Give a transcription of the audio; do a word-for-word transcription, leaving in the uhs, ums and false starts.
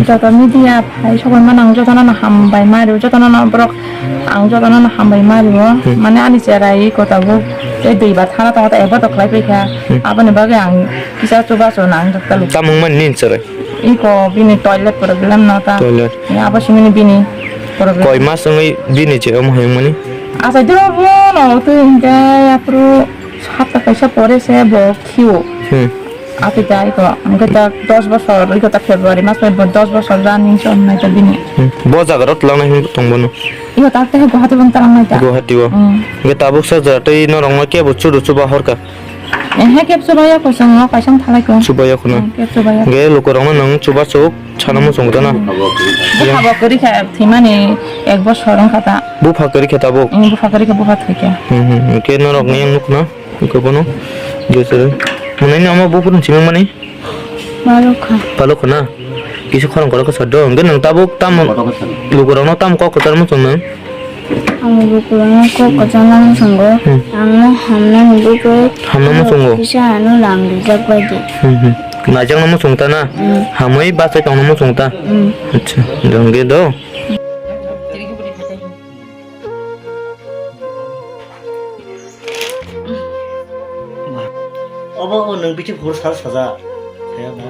Joto media phai sogwi mano ang jotono no hambai ma rio, jotono no borok ang jotono no hambai ma rio. Hmm. Mane ani cherai ko tabuk tei dui ba thana tongo ta ebo to khlai paikha. Hmm. Aboni bagwi ang kisa chubachu nang jak talu. Tamung mani nini cherai? Iko bini toilet problem no ta. Toilet. Ya abo simi ni bini problem. Koi mas wngwi bini che omo hayung mani? Achai duro bo no twi hingke aphuru sapta kaisa pore se bo khio. Hmm. Ati ta iko, hingke ta dos bosor, iko ta February mas bai bo dos bosor jani hinwi chom nai ta bini. Hmm. Bo jaga rok twlang nai hinwi tong bono? Iko ta tei Guwahati bo twlang nai ta. Guwahati o. Hmm. Hingke tabuk sa jora tei norok no kebo chudu chuba horka? Ehe, kebo chuba ya ko chwng o kaisa wng thalai ko. Chuba ya ko na? Hmm, kebo chuba ya. Hingke lukurok no nwng chuba chuk sana muchung ta na? Hmm. Bupha bo kwrwi kha thwimani ek bosor wng kha ta. Bupha kwrwi kha tabuk? Hmm, bupha kwrwi kha, bupha thwi kha. Hmm, hmm. Hingke norok ni ang nuk na? Iko bono. Jesere. Mane ni ama bo pun chimang mani? Balokha. Balokha na? Kisa khorang korok kha sado. Hingke nwng tabuk tam lukurok no tam kok kwchar muchung nwng? Ang lukurok no kok kwchar muchungo. Hmm. Ang no hamna ni bagwi. Hamna muchungo? Kisa ano lang rijak bai di. Hmm, hmm. Naijak no muchung ta na? Hmm. Hamwi bachai tong no muchung ta? Hmm. Acha. Hingke do. Obo nwng bithi buphuru sal sajak. Saya ba.